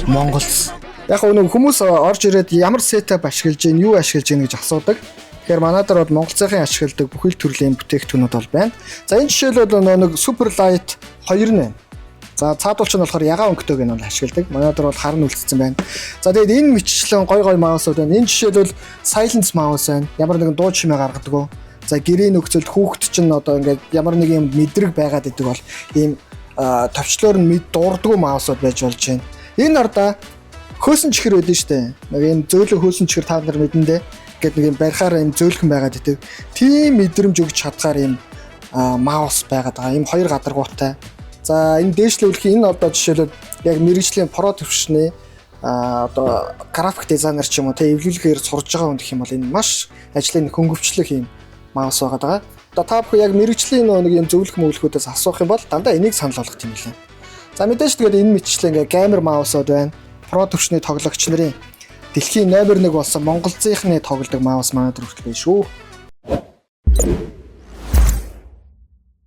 Монголс. Яг нэг хүмүүс орж ирээд ямар setup ашиглаж гин, юу ашиглаж гин гэж асуудаг. Тэгэхээр манай дээр бол Монголцынхын ашигладаг бүхэл төрлийн бүтээгдэхүүнүүд бол байна. За, энэ жишээлбэл нэг Super Light 2 нь байна. За, цаадуул нь болохоор ягаан өнгөтэйг нь бол ашигладаг. Манай дээр бол хар нь үлдсэн байна. За, тэгээд энэ мэтчлэн гой гой mouse ууд байна. Энэ жишээлбэл Silence mouse байна. Ямар нэгэн дуу чимээ гаргадаг. За, гэрийн нөхцөлд хүүхэд чинь одоо ингээд ямар нэг юм мэдрэг байгаад идэг бол ийм товчлоор нь мэд дуурдгүй mouse ууд байж болж байна. Энэ ардаа хөөсөн чихэр байдэн штэ. Нэг юм зөөлөн хөөсөн чихэр та нар мэдэн дээ. Ингээд нэг юм барихаар юм зөөлхөн байгаад идэг. Тийм мэдрэмж өгч чадгаар юм mouse байгаад байгаа. Ийм хоёр гадаргуутай. За, энэ дээшлүүлэх энэ одоо жишээлбэл яг мэргэжлийн pro төвшний одоо график дизайнер ч юм уу, тэ, эвлүүлэхээр сурж байгаа хүн гэх юм бол энэ маш ажлын хөнгөвчлөх юм mouse байгаад байгаа. Одоо та бүхэн яг мэргэжлийн нэг юм зөвлөх мөвлөхүүдээс асуух юм бол дандаа энийг санал болгох юм билээ. За, мэдээж тэгээд энэ мэтчлэн ингээ gamer mouse ууд байна. Pro төвшний тоглогч нарын дэлхийн номер 1 болсон Монголзынхны тоглодог mouse манай дээр хүртэл байна шүү.